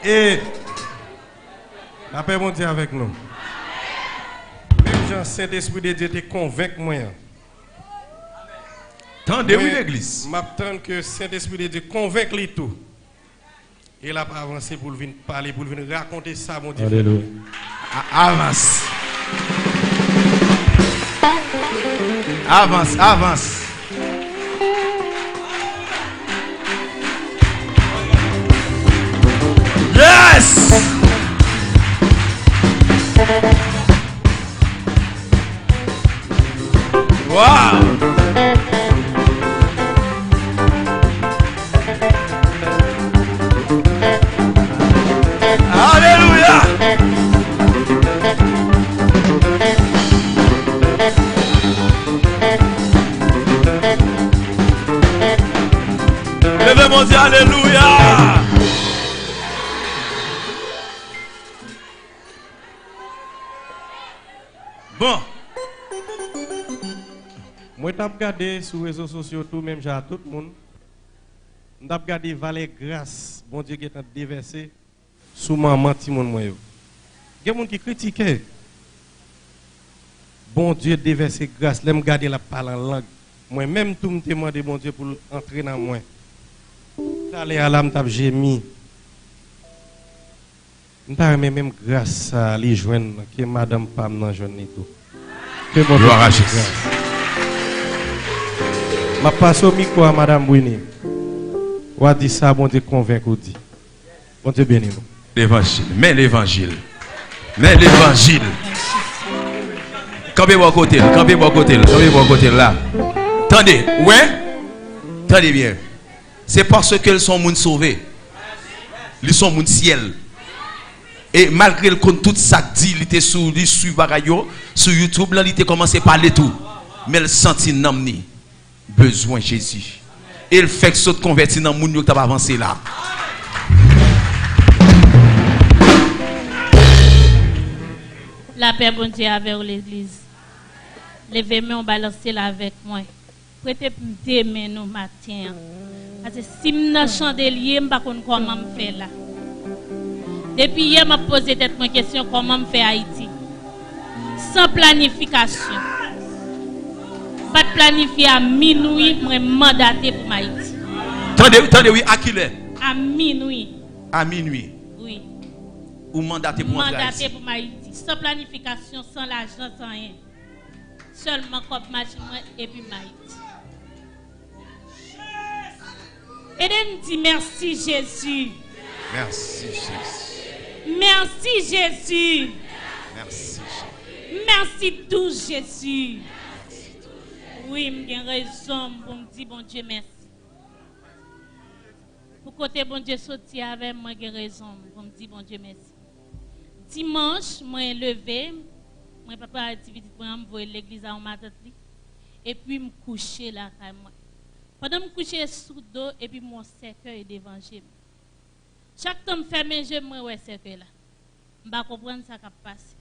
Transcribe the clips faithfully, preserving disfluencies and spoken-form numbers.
E lapè Bondye avèk nou. Menm jan Sentespri de Dye te konvenk mwen an. Tande wi, legliz. M ap tann ke Sentespri de Dye konvenk li tou. E l ap avanse pou l vin pale, pou l vin rakonte sa Bondye fè. Alelouya. A- Avans. Avans, avans. Yes! Wow! Alelouya! Leve Bondye, alelouya! Bon. Mwen t ap gade sou rezo sosyo tou, menm jan a tout moun. M t ap gade valè gras Bondye gentan devèse sou manman timoun mwen yo. Gen moun ki kritike. Bondye devèse gras. Lè m gade l ap pale an lang. Mwen menm tou, m te mande Bondye pou l antre nan mwen. Talè a la, m t ap jemi. M ta renmen menm gras sa a li jwenn, ke madanm pa m nan jwenn li tou. Ke Bondye Glwa a Jezi. Gras. M ap pase w mikwo a, madanm Brini. W a di sa Bondye konvenk ou di. Bondye beni nou. Levanjil. Men levanjil. Men levanjil. Kanpe bò kote l, kanpe bò kote l, kanpe bò kote l la. Tande, ou wè? Tande byen. Se paske l se yon moun sove. Li se yon moun syèl. E malgre l konn tout sa k di, li te sou, li swiv bagay yo, sou YouTube lan, li te kòmanse pale tou. Men l santi nanm ni bezwen Jezi. E l fèk sot konvèti nan moun yo k t ap avanse la. Lapè Bondye avè w, legliz. Leve men w, balanse l avèk mwen. Prete m de men nou maten an. Paske si m nan chandelye, m pa konn kòman m fè la. Depi yè, m ap poze tèt mwen kesyon, kòman m fè Ayiti? San planifikasyon. M pa t planifye a minwi, mwen mandate pou m Ayiti. Tande, tande wi, a kilè? A minwi. A minwi. Wi. Ou mandate pou antre Ayiti. Mandate pou m Ayiti. San planifikasyon, san lajan, san anyen. Sèlman kòb machin mwen epi m Ayiti. Ede m di mèsi, Jezi. Mèsi, Jezi. Mèsi, Jezi. Mèsi, Jezi. Mèsi, dous Jezi. Wi, m gen rezon pou m di Bondye mèsi. Pou kote Bondye soti avè m, mwen gen rezon pou m di Bondye mèsi. Dimanch, mwen leve, mwen prepare ti pitit mwen an, m voye l legliz a yon matant li. Epi m kouche lakay mwen. Pandan m kouche sou do, epi m wè yon sèkèy devan je m. Chak tan m fèmen je m, mwen wè sèkèy la. M pa konprann sa k ap pase.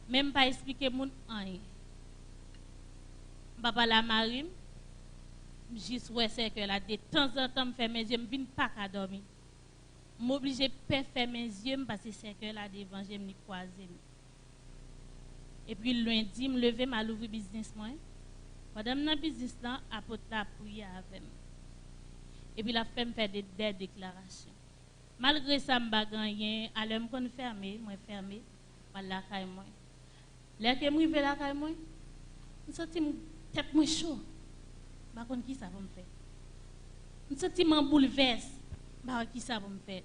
Men m pa esplike moun anyen. M pa pale a mari m, m jis wè sèkèy la. De tanzantan, m fèmen je m, m vin pa ka dòmi. M oblije pè fèmen zye m, paske sèkèy la devan je m, li kwaze m. Epi lendi, m leve, m al ouvri biznis mwen. Pandan m nan biznis lan, apot la ap priye avè m. Epi l ap fè m fè de, de deklarasyon. Malgre sa, m pa gen anyen. Alè m konn fèmen, mwen fèmen, m al lakay mwen. Lè ke m rive lakay mwen, m santi m, tèt mwen cho. M pa konn kisa pou m fè. M santi m an boulvès. M pa wè kisa pou m fè.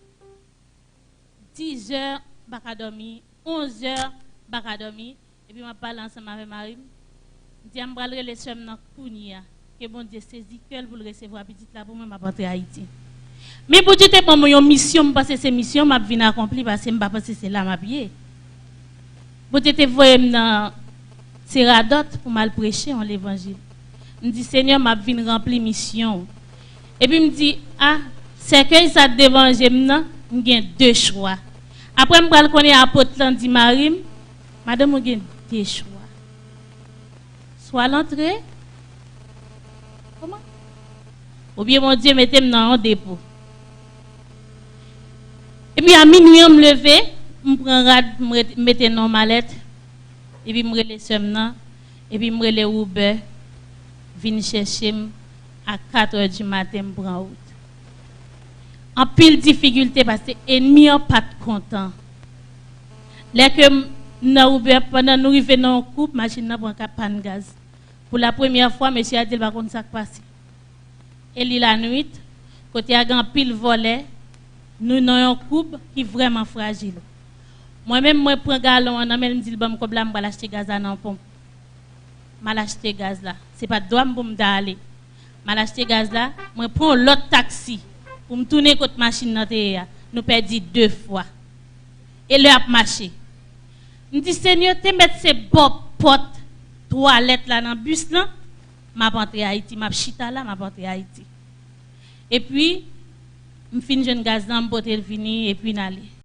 Dizè, m pa ka dòmi. Onzè, m pa ka dòmi. Epi m ap pale ansanm avè mari m. M di a, m pral rele sè m nan kounye a. Ke Bondye sezi kè l pou l resevwa pitit la pou mwen, m ap antre Ayiti. Men Bondye te ban mwen yon misyon, m panse se misyon m ap vin akonpli, paske m pa panse se la m ap ye. Bondye te voye m nan Seradòt pou m al preche yon levanjil. M di, Senyè, m ap vin ranpli misyon w. Epi m di, a, sèkèy sa t devan je m nan, m gen de chwa. Apre m pral konnen apot lan di mari m, madanm ou gen de chwa. Swa l antre, kòman? Oubyen Bondye mete m nan yon depo. Epi a minwi an, m leve, m pran rad, m ret- m mete nan malèt, epi m rele sè m nan, epi m rele Uber vin chèche m a katrè di maten, m pran wout. Anpil difikilte paske enmi an pa t kontan. Lè ke m nan Uber, pandan nou rive nan yon koub, machin nan pran ka- pàn gaz. Pou la premyè fwa, mesye a di l pa konn sa k pase. E li lanwit, kote a gen anpil vòlè, nou nan yon koub ki vrèman frajil. Mwen menm, mwen pran galon an nan men l, m di l ban m kòb la, m pral achte gaz la nan yon ponp. M al achte gaz la. Se pa t dwa m pou m ta ale. M al achte gaz la, mwen pran yon lòt taksi pou m tounen kot machin nan te ye a. Nou pèdi de fwa. E lè ap mache. M di, Senyè, te mèt se bò pòt twalèt la nan bis lan, m ap antre Ayiti, m ap chita la, m ap antre Ayiti. Epi, m fin jwenn gaz lan, m pote l vini, epi n ale.